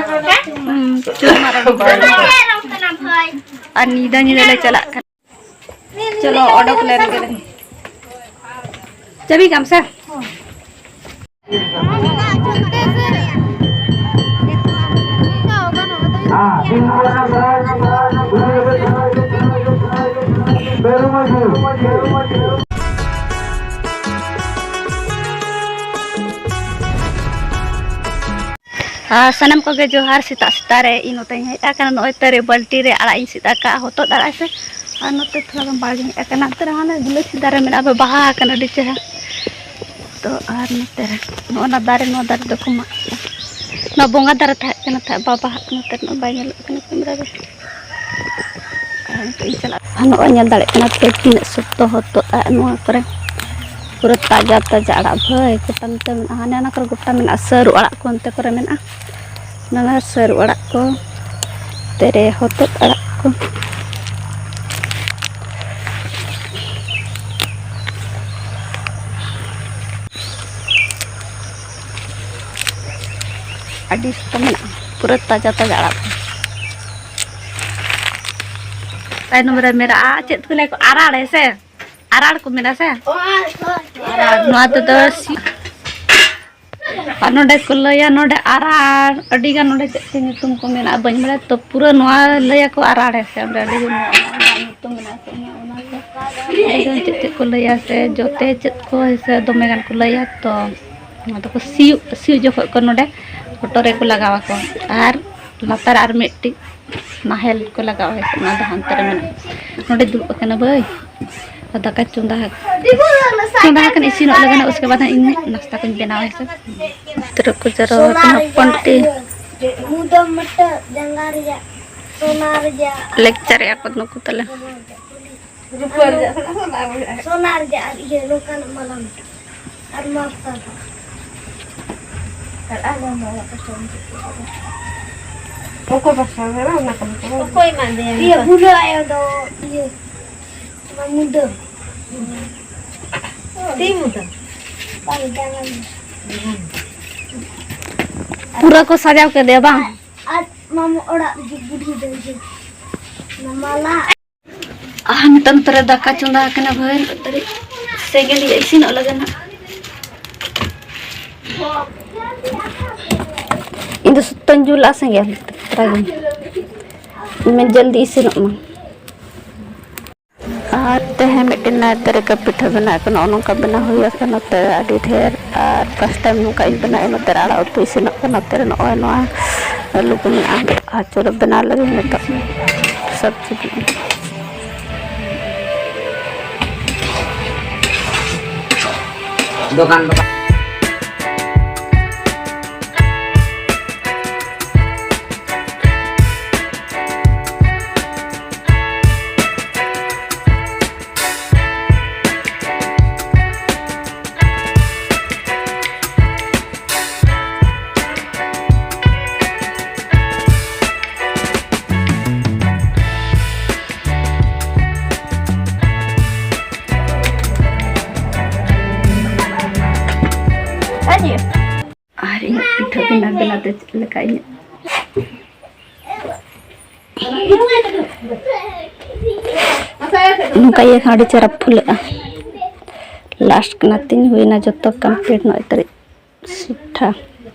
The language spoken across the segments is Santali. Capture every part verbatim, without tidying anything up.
ᱦᱩᱸ, ᱪᱩᱨᱢᱟᱨ ᱟᱹᱰᱤ ᱵᱟᱲᱟ᱾ ᱟᱨ ᱧᱤᱫᱟᱹ ᱧᱤᱫᱟᱹ ᱞᱮ ᱪᱟᱞᱟᱜ ᱠᱟᱱᱟ᱾ ᱪᱚᱞᱚ, ᱚᱰᱚᱠ ᱞᱮᱱ ᱜᱮᱞᱮ᱾ ᱪᱟᱹᱵᱤ ᱠᱟᱢ ᱥᱮ? ᱟᱨ ᱥᱟᱱᱟᱢ ᱠᱚᱜᱮ ᱡᱚᱦᱟᱨ᱾ ᱥᱮᱛᱟᱜ ᱥᱮᱛᱟᱜ ᱨᱮ ᱤᱧ ᱱᱚᱛᱮᱧ ᱦᱮᱡ ᱟᱠᱟᱱᱟ᱾ ᱱᱚᱜᱼᱚᱭ ᱛᱟᱨᱮ ᱵᱟᱹᱞᱴᱤ ᱨᱮ ᱟᱲᱟᱜ ᱤᱧ ᱥᱤᱫ ᱟᱠᱟᱫᱼᱟ, ᱦᱚᱛᱚᱫ ᱟᱲᱟᱜ ᱥᱮ᱾ ᱟᱨ ᱱᱚᱛᱮ ᱛᱷᱚᱲᱟ ᱜᱟᱱ ᱵᱟᱲᱜᱮᱧ ᱦᱮᱡ ᱟᱠᱟᱱᱟ᱾ ᱱᱚᱛᱮ ᱨᱮ ᱦᱟᱱᱮ ᱜᱩᱞᱟᱹᱪᱤ ᱫᱟᱨᱮ ᱢᱮᱱᱟᱜᱼᱟ, ᱵᱟᱦᱟ ᱟᱠᱟᱱᱟ ᱟᱹᱰᱤ ᱪᱮᱦᱨᱟ᱾ ᱛᱚ ᱟᱨ ᱱᱚᱛᱮ ᱨᱮ ᱱᱚᱜᱼᱚ ᱱᱟ ᱫᱟᱨᱮ, ᱱᱚᱣᱟ ᱫᱟᱨᱮ ᱫᱚᱠᱚ ᱢᱟᱜ ᱠᱮᱫᱟ᱾ ᱱᱚᱣᱟ ᱵᱚᱸᱜᱟ ᱫᱟᱨᱮ ᱛᱟᱦᱮᱸ ᱠᱟᱱᱟ, ᱛᱟᱦᱮᱸ ᱵᱟᱵᱟ ᱦᱟᱜ ᱠᱟᱱᱟ, ᱱᱚᱛᱮ ᱨᱮ ᱵᱟᱭ ᱧᱮᱞᱚᱜ ᱠᱟᱱᱟ ᱠᱮᱢᱨᱟ ᱨᱮ᱾ ᱟᱨ ᱱᱤᱛᱚᱜ ᱤᱧ ᱪᱟᱞᱟᱜᱼᱟ᱾ ᱟᱨ ᱱᱚᱜᱼᱚᱭ ᱧᱮᱞ ᱫᱟᱲᱮᱭᱟᱜ ᱠᱟᱱᱟ ᱯᱮ ᱛᱤᱱᱟᱹᱜ ᱥᱚᱠᱛᱚ ᱦᱚᱛᱚᱫ ᱟᱲᱟᱜ ᱱᱚᱣᱟ ᱠᱚᱨᱮ᱾ ᱯᱩᱨᱟᱹ ᱛᱟᱡᱟ ᱛᱟᱡᱟ ᱟᱲᱟᱜ ᱵᱷᱟᱹᱭ, ᱜᱚᱴᱟ ᱱᱚᱛᱮ ᱢᱮᱱᱟᱜᱼᱟ, ᱦᱟᱱᱮ ᱚᱱᱟ ᱠᱚᱨᱮ ᱜᱚᱴᱟ ᱢᱮᱱᱟᱜᱼᱟ, ᱥᱟᱹᱨᱩ ᱟᱲᱟᱜ ᱠᱚ ᱚᱱᱛᱮ ᱠᱚᱨᱮ ᱢᱮᱱᱟᱜᱼᱟ᱾ ᱚᱱᱟ ᱥᱟᱹᱨᱩ ᱟᱲᱟᱜ ᱠᱚ, ᱛᱮᱨᱮ ᱦᱚᱛᱚᱫ ᱟᱲᱟᱜ ᱠᱚ᱾ ᱟᱹᱰᱤ ᱥᱚᱠᱛᱚ ᱢᱮᱱᱟᱜᱼᱟ, ᱯᱩᱨᱟᱹ ᱛᱟᱡᱟ ᱛᱟᱡᱟ ᱟᱲᱟᱜ ᱠᱚ᱾ ᱛᱟᱭᱱᱚᱢ ᱨᱮ ᱢᱮᱱᱟᱜᱼᱟ, ᱪᱮᱫ ᱠᱚ ᱞᱟᱹᱭᱟ ᱠᱚ, ᱟᱨᱟᱲ ᱦᱮᱸ ᱥᱮ? ᱟᱨᱟᱲ ᱠᱚ ᱢᱮᱱᱟ ᱥᱮ? ᱟᱨ ᱱᱚᱣᱟ ᱛᱮᱫᱚ ᱥᱤ-, ᱟᱨ ᱱᱚᱰᱮ ᱠᱚ ᱞᱟᱹᱭᱟ, ᱱᱚᱰᱮ ᱟᱨᱟᱲ, ᱟᱹᱰᱤ ᱜᱟᱱ ᱱᱚᱰᱮ ᱪᱮᱫ ᱪᱮᱫ ᱧᱩᱛᱩᱢ ᱠᱚ ᱢᱮᱱᱟᱜᱼᱟ, ᱵᱟᱹᱧ ᱵᱟᱲᱟᱭᱟ᱾ ᱛᱚ, ᱯᱩᱨᱟᱹ ᱱᱚᱣᱟ ᱞᱟᱹᱭᱟᱠᱚ ᱟᱨᱟᱲ ᱦᱮᱸ ᱥᱮ? ᱚᱸᱰᱮ ᱟᱹᱰᱤ ᱜᱟᱱ ᱱᱚᱣᱟ ᱧᱩᱛᱩᱢ ᱢᱮᱱᱟᱜᱼᱟ ᱥᱮ, ᱚᱱᱟ, ᱚᱱᱟ ᱠᱚ ᱟᱹᱰᱤ ᱜᱟᱱ ᱪᱮᱫ ᱪᱮᱫ ᱠᱚ ᱞᱟᱹᱭᱟ ᱥᱮ, ᱡᱚᱛᱮ ᱪᱮᱫ ᱠᱚ ᱦᱮᱸ ᱥᱮ, ᱫᱚᱢᱮ ᱜᱟᱱ ᱠᱚ ᱞᱟᱹᱭᱟ᱾ ᱛᱚ, ᱚᱱᱟ ᱫᱚᱠᱚ ᱥᱤᱭᱳᱜ, ᱥᱤᱭᱳᱜ ᱡᱚᱠᱷᱚᱡ ᱠᱚ ᱱᱚᱰᱮ ᱦᱚᱴᱚᱜ ᱨᱮᱠᱚ ᱞᱟᱜᱟᱣ ᱟᱠᱚ᱾ ᱟᱨ ᱞᱟᱛᱟᱨ ᱟᱨ ᱢᱤᱫᱴᱤᱡ ᱱᱟᱦᱮᱞ ᱠᱚ ᱞᱟᱜᱟᱣᱟ, ᱚᱱᱟ ᱫᱚ ᱦᱟᱱᱛᱮ ᱨᱮ ᱢᱮᱱᱟᱜᱼᱟ᱾ ᱱᱚᱰᱮ ᱫᱩᱲᱩᱵ ᱟᱠᱟᱱᱟ ᱵᱟᱹᱭ᱾ ᱟᱨ ᱫᱟᱠᱟ ᱪᱚᱸᱫᱟ ᱟᱠᱟᱱᱟ᱾ ᱪᱚᱸᱫᱟ ᱟᱠᱟᱱ, ᱤᱥᱤᱱᱚᱜ ᱞᱟᱹᱜᱤᱫ, ᱩᱥᱠᱮ ᱵᱟᱫ ᱦᱟᱸᱜ ᱤᱧ ᱱᱟᱥᱛᱟ ᱠᱚᱧ ᱵᱮᱱᱟᱣᱟ, ᱦᱮᱸ ᱥᱮ᱾ ᱛᱤᱨᱮ ᱠᱚ ᱡᱟᱣᱨᱟ ᱟᱠᱟᱱᱟ ᱦᱚᱯᱚᱱ ᱴᱤ᱾ ᱢᱩᱫᱟᱹᱢ ᱢᱤᱫᱴᱟᱹᱝ ᱡᱟᱸᱜᱟ ᱨᱮᱭᱟᱜ ᱥᱚᱱᱟ ᱨᱮᱭᱟᱜ᱾ ᱞᱮᱠᱪᱟᱨᱮᱜᱼᱟ ᱠᱚ ᱱᱩᱠᱩ ᱛᱟᱞᱮ᱾ ᱨᱩᱯᱟᱹ ᱨᱮᱭᱟᱜ ᱥᱚᱱᱟ ᱨᱮᱭᱟᱜ ᱥᱚᱱᱟ ᱨᱮᱭᱟᱜ ᱟᱨ ᱤᱭᱟᱹ ᱱᱚᱝᱠᱟᱱᱟᱜ ᱢᱟᱞᱟ ᱢᱤᱫᱴᱟᱝ᱾ ᱟᱨ ᱢᱟᱯ ᱥᱟᱯᱷᱟ᱾ ᱟᱨ ᱟᱞᱮ ᱢᱟ ᱚᱲᱟᱜ ᱠᱚ ᱪᱚᱝ ᱪᱮᱫ ᱠᱚ ᱵᱟᱝ᱾ ᱚᱠᱚᱭ ᱵᱟᱥᱟ ᱢᱮ ᱚᱱᱟ ᱠᱚ ᱚᱠᱚᱭ ᱮᱢᱟ ᱫᱮᱭᱟ? ᱤᱭᱟᱹ ᱵᱩᱞᱟᱹ ᱟᱭᱳ ᱫᱚ ᱤᱭᱟᱹ ᱚᱱᱟ ᱢᱩᱫᱟᱹ᱾ ᱛᱤ ᱢᱩᱫᱟᱹ? ᱵᱟᱝ, ᱡᱟᱸᱜᱟ ᱢᱩᱫᱟᱹ᱾ ᱡᱟᱸᱜᱟ ᱢᱩᱫᱟᱹ᱾ ᱯᱩᱨᱟᱹ ᱠᱚ ᱥᱟᱡᱟᱣ ᱠᱮᱫᱮᱭᱟ ᱵᱟᱝ? ᱟᱡ ᱢᱟᱢᱩ ᱚᱲᱟᱜ ᱨᱮᱜᱮ ᱵᱩᱰᱷᱤ ᱫᱚ ᱦᱤᱡᱩᱜ᱾ ᱢᱟᱢᱟ ᱞᱟ᱾ ᱟᱨ ᱱᱤᱛᱚᱜ ᱱᱚᱛᱮ ᱨᱮ ᱫᱟᱠᱟ ᱪᱚᱸᱫᱟ ᱟᱠᱟᱱᱟ ᱵᱷᱟᱹᱭ, ᱱᱚᱛᱮ ᱨᱮ ᱥᱮᱸᱜᱮᱞ ᱤᱭᱟᱹ ᱤᱥᱤᱱᱚᱜ ᱞᱟᱹᱜᱤᱫ ᱱᱟᱜ᱾ ᱤᱧ ᱫᱚ ᱥᱩᱛᱟᱹᱧ ᱡᱩᱞᱟ ᱥᱮᱸᱜᱮᱞ ᱛᱚᱨᱟ ᱜᱮ᱾ ᱢᱮ ᱡᱚᱞᱫᱤ ᱤᱥᱤᱱᱚᱜ ᱢᱟ᱾ ᱟᱨ ᱛᱮᱦᱮᱧ ᱢᱤᱫᱴᱮᱱ ᱱᱟᱭᱛᱮ ᱨᱮ ᱯᱤᱴᱷᱟᱹ ᱵᱮᱱᱟᱣ ᱠᱟᱱᱟ, ᱱᱚᱜᱼᱚ ᱱᱚᱝᱠᱟ ᱵᱮᱱᱟᱣ ᱦᱩᱭ ᱟᱠᱟᱱᱟ ᱱᱚᱛᱮ ᱨᱮ ᱟᱹᱰᱤ ᱰᱷᱮᱨ᱾ ᱟᱨ first time ᱱᱚᱝᱠᱟ ᱤᱧ ᱵᱮᱱᱟᱣᱮᱫ, ᱱᱚᱛᱮ ᱨᱮ ᱟᱲᱟᱜ ᱩᱛᱩ ᱤᱥᱤᱱᱚᱜ ᱠᱟᱱᱟ᱾ ᱱᱚᱛᱮ ᱨᱮ ᱱᱚᱜᱼᱚᱭ ᱱᱚᱣᱟ ᱟᱹᱞᱩ ᱠᱚ ᱢᱮᱱᱟᱜᱼᱟ, ᱟᱨ ᱪᱚᱨᱚᱠ ᱵᱮᱱᱟᱣ ᱞᱟᱹᱜᱤᱫ ᱱᱤᱛᱚᱜ ᱥᱚᱵᱽᱡᱤ ᱠᱚ᱾ ᱫᱚᱠᱟᱱ ᱫᱚᱠᱟᱱ᱾ ᱟᱨ ᱤᱧᱟᱹᱜ ᱯᱤᱴᱷᱟᱹ ᱵᱮᱱᱟᱣ ᱵᱮᱱᱟᱣ ᱛᱮ ᱪᱮᱫ ᱞᱮᱠᱟ ᱤᱧᱟᱹᱜ ᱱᱚᱝᱠᱟ ᱤᱭᱟᱹ ᱠᱷᱟᱱ ᱟᱹᱰᱤ ᱪᱮᱦᱨᱟ ᱯᱷᱩᱞᱟᱹᱜᱼᱟ᱾ Last ᱠᱟᱱᱟ ᱛᱤᱧ, ᱦᱩᱭᱱᱟ ᱡᱚᱛᱚ complete ᱱᱚᱜᱼᱚᱭ ᱛᱟᱹᱨᱤᱡ ᱥᱤᱴᱷᱟ᱾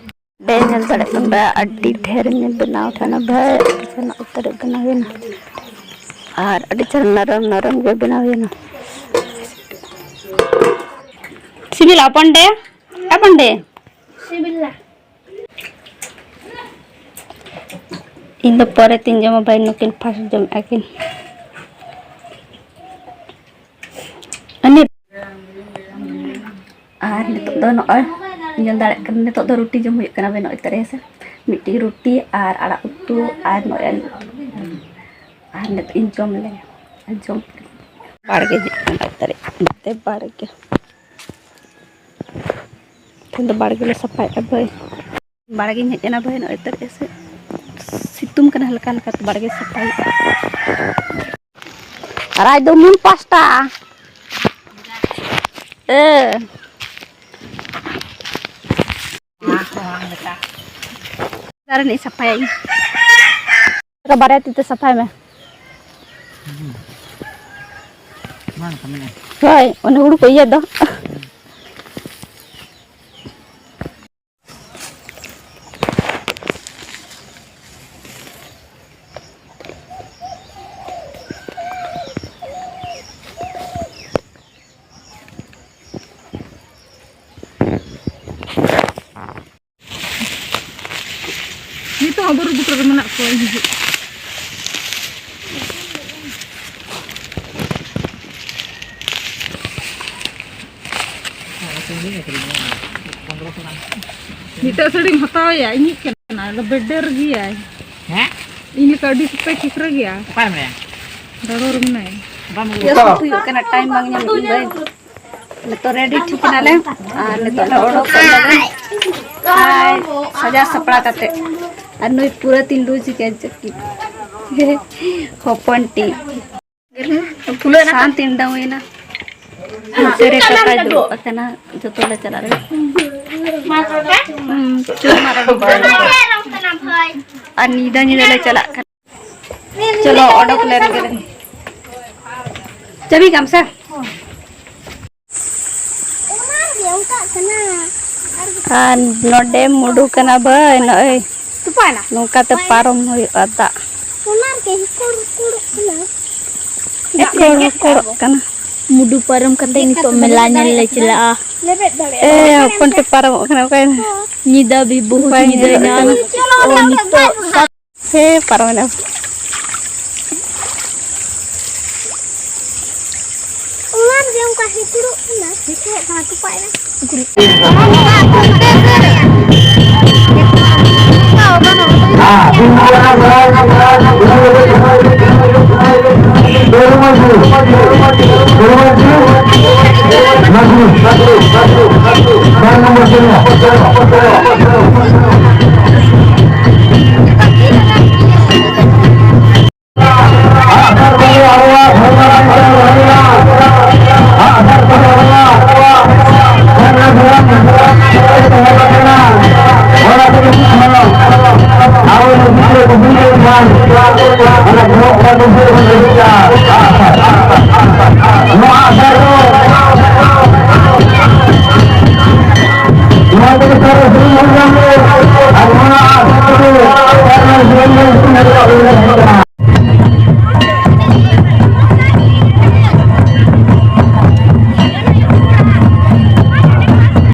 ᱵᱮ ᱧᱮᱞ ᱫᱟᱲᱮᱭᱟᱜ ᱠᱟᱱᱟ ᱵᱮ, ᱟᱹᱰᱤ ᱰᱷᱮᱨ ᱤᱧ ᱵᱮᱱᱟᱣ ᱛᱟᱦᱮᱱᱟ ᱵᱷᱟᱹᱭ, ᱟᱹᱰᱤ ᱪᱮᱦᱨᱟ ᱩᱛᱟᱹᱨ ᱵᱮᱱᱟᱣ ᱦᱩᱭᱱᱟ᱾ ᱟᱨ ᱟᱹᱰᱤ ᱪᱮᱦᱨᱟ ᱱᱚᱨᱚᱢ ᱱᱚᱨᱚᱢ ᱜᱮ ᱵᱮᱱᱟᱣ ᱦᱩᱭᱱᱟ᱾ ᱥᱤᱵᱤᱞᱟ ᱯᱟᱱᱰᱮ? ᱮ ᱯᱟᱱᱰᱮ? ᱥᱤᱵᱤᱞᱟ᱾ ᱤᱧ ᱫᱚ ᱯᱚᱨᱮ ᱛᱤᱧ ᱡᱚᱢᱟ ᱵᱷᱟᱹᱭ, ᱱᱩᱠᱤᱱ first ᱡᱚᱢᱮᱫᱼᱟ ᱠᱤᱱ᱾ ᱟᱨ ᱱᱤᱛᱚᱜ ᱫᱚ ᱱᱚᱜᱼᱚᱭ ᱧᱮᱞ ᱫᱟᱲᱮᱭᱟᱜ ᱠᱟᱱᱟ, ᱱᱤᱛᱚᱜ ᱫᱚ ᱨᱩᱴᱤ ᱡᱚᱢ ᱦᱩᱭᱩᱜ ᱠᱟᱱᱟ ᱵᱮ, ᱱᱚᱜᱼᱚᱭ ᱛᱟᱨᱮ ᱦᱮᱸ ᱥᱮ, ᱢᱤᱫᱴᱤᱡ ᱨᱩᱴᱤ ᱟᱨ ᱟᱲᱟᱜ ᱩᱛᱩ ᱟᱨ ᱱᱚᱜᱼᱚᱭ ᱟᱹᱞᱩ ᱩᱛᱩ᱾ ᱟᱨ ᱱᱤᱛᱚᱜ ᱤᱧ ᱡᱚᱢ ᱞᱮ, ᱟᱨ ᱡᱚᱢ ᱯᱚᱨᱮ ᱵᱟᱲᱜᱮ ᱦᱮᱡ ᱠᱟᱱᱟ ᱛᱟᱨᱮ, ᱱᱚᱛᱮ ᱵᱟᱲᱜᱮ, ᱛᱮᱦᱮᱧ ᱫᱚ ᱵᱟᱲᱜᱮ ᱞᱮ ᱥᱟᱯᱷᱟᱭᱮᱫᱼᱟ ᱵᱷᱟᱹᱭ᱾ ᱵᱟᱲᱜᱮᱧ ᱦᱮᱡ ᱮᱱᱟ ᱵᱷᱟᱹᱭ, ᱱᱚᱜᱼᱚᱭ ᱛᱟᱨᱮ ᱥᱮ ᱥᱤᱛᱩᱝ ᱠᱟᱱᱟ ᱦᱟᱞᱠᱟ ᱦᱟᱞᱠᱟ, ᱛᱮ ᱵᱟᱲᱜᱮ ᱥᱟᱯᱷᱟᱭ ᱦᱩᱭᱩᱜᱼᱟ᱾ ᱨᱟᱡᱽ ᱫᱚ ᱢᱩᱞ ᱯᱟᱥᱴᱟ᱾ ᱮ᱾ ᱫᱟᱨᱮ ᱨᱤᱱᱤᱡ ᱥᱟᱯᱷᱟᱭᱟ ᱤᱧ᱾ ᱵᱟᱨᱭᱟ ᱛᱤ ᱛᱮ ᱥᱟᱯᱷᱟᱭ ᱢᱮ᱾ ᱦᱳᱭ, ᱚᱱᱮ ᱦᱩᱲᱩ ᱠᱚ ᱤᱭᱟᱹ ᱫᱚ᱾ ᱱᱤᱛᱚᱜ ᱦᱚᱸ ᱵᱩᱨᱩ ᱵᱩᱴᱟᱹ ᱨᱮ ᱢᱮᱱᱟᱜ ᱠᱚᱣᱟ, ᱦᱤᱡᱩᱜ᱾ ᱱᱤᱛᱚᱜ ᱥᱟᱹᱲᱤᱢ ᱦᱟᱛᱟᱣᱟᱭᱟ, ᱤᱧᱤᱡ ᱠᱟᱱᱟᱭ, ᱟᱫᱚ ᱵᱮᱰᱮᱨ ᱜᱮᱭᱟᱭ᱾ ᱦᱮᱸ? ᱤᱧ ᱞᱮᱠᱟ ᱟᱹᱰᱤ ᱥᱚᱠᱛᱚᱭ ᱠᱷᱮᱠᱨᱟᱹ ᱜᱮᱭᱟ᱾ ᱚᱠᱟᱨᱮ ᱢᱮᱱᱟᱭᱟ? ᱫᱟᱲᱚ ᱨᱮ ᱢᱮᱱᱟᱭᱟ᱾ ᱵᱟᱢ ᱟᱹᱜᱩ ᱤᱭᱟᱹ ᱥᱩᱴ ᱦᱩᱭᱩᱜ ᱠᱟᱱᱟ, ᱴᱟᱭᱤᱢ ᱵᱟᱝ ᱧᱟᱢᱚᱜ ᱠᱟᱱᱟ ᱵᱟᱹᱧ᱾ ᱱᱤᱛᱚᱜ ᱨᱮᱰᱤ ᱴᱷᱤᱠ ᱮᱱᱟᱞᱮ ᱟᱨ ᱱᱤᱛᱚᱜ ᱞᱮ ᱚᱰᱚᱠᱚᱜ ᱞᱟᱹᱜᱤᱫ᱾ ᱟᱨ ᱥᱟᱡᱟᱣ ᱥᱟᱯᱲᱟᱣ ᱠᱟᱛᱮ᱾ ᱟᱨ ᱱᱩᱭ ᱯᱩᱨᱟᱹ ᱛᱤᱧ ᱞᱩᱡᱽ ᱠᱮᱫ ᱪᱟᱹᱠᱤ᱾ ᱦᱚᱯᱚᱱ ᱴᱤ᱾ ᱥᱟᱱ ᱛᱤᱧ ᱰᱟᱹᱣ ᱮᱱᱟ᱾ ᱱᱚᱛᱮ ᱨᱮ ᱠᱟᱠᱟᱭ ᱫᱩᱲᱩᱵ ᱟᱠᱟᱱᱟ᱾ ᱡᱚᱛᱚ ᱞᱮ ᱪᱟᱞᱟᱜ ᱞᱟᱹᱜᱤᱫ᱾ ᱦᱩᱸ, ᱪᱩᱨ ᱢᱟᱨᱟ ᱰᱚᱵᱟ ᱨᱮ᱾ ᱟᱨ ᱧᱤᱫᱟᱹ ᱧᱤᱫᱟᱹ ᱞᱮ ᱪᱟᱞᱟᱜ ᱠᱟᱱᱟ᱾ ᱪᱚᱞᱚ, ᱚᱰᱚᱠ ᱞᱮᱱ ᱜᱮᱞᱮ᱾ ᱪᱟᱹᱵᱤ ᱠᱟᱜ ᱟᱢ ᱥᱮ? ᱟᱨ ᱱᱚᱰᱮ ᱢᱩᱰᱩ ᱠᱟᱱᱟ ᱵᱷᱟᱹᱭ, ᱱᱚᱜᱼᱚᱭ᱾ ᱛᱚᱯᱟᱭᱱᱟ? ᱱᱚᱝᱠᱟᱛᱮ ᱯᱟᱨᱚᱢ ᱦᱩᱭᱩᱜᱼᱟ ᱫᱟᱜ᱾ ᱚᱱᱟ ᱨᱮᱜᱮ ᱦᱤᱠᱚᱲ ᱦᱤᱠᱚᱲᱚᱜ ᱠᱟᱱᱟ᱾ ᱮᱠᱷᱚᱱ ᱦᱚᱸ ᱠᱚᱲᱚᱜ ᱠᱟᱱᱟ᱾ ᱢᱩᱰᱩ ᱯᱟᱨᱚᱢ ᱠᱟᱛᱮ ᱱᱤᱛᱚᱜ ᱢᱮᱞᱟ ᱧᱮᱞ ᱞᱮ ᱪᱟᱞᱟᱜᱼᱟ᱾ ᱞᱮᱵᱮᱫ ᱫᱟᱲᱮᱭᱟᱜᱼᱟ᱾ ᱮ, ᱦᱚᱯᱚᱱ ᱛᱮ ᱯᱟᱨᱚᱢᱚᱜ ᱠᱟᱱᱟ, ᱚᱠᱟᱭᱮᱱᱟ? ᱧᱤᱫᱟᱹ ᱵᱤ-, ᱵᱚᱦᱩᱛ ᱵᱟᱭ ᱧᱤᱫᱟᱹ ᱧᱮᱞᱚᱜ ᱮᱱᱟ᱾ ᱠᱟᱱᱟ᱾ ᱚ, ᱱᱤᱛᱚᱜ ᱦᱮ, ᱯᱟᱨᱚᱢᱮᱱᱟ᱾ ᱚᱱᱟ ᱨᱮᱜᱮ ᱚᱱᱠᱟ ᱦᱤᱠᱲᱩᱜ ᱠᱟᱱᱟ, ᱦᱤᱠᱲᱩᱜ ᱠᱟᱱᱟ, ᱛᱚᱯᱟᱜ ᱮᱱᱟ᱾ ᱱᱚᱣᱟ ᱛᱮᱜᱮ ᱥᱟᱨ ᱥᱤᱧ ᱦᱩᱭᱩᱜ ᱠᱟᱱᱟ᱾ ᱟᱨ ᱱᱚᱣᱟ ᱟᱥᱟ ᱠᱚᱨᱮ ᱥᱟᱨ ᱥᱤᱧ ᱦᱩᱭᱩᱜ ᱠᱟᱱᱟ᱾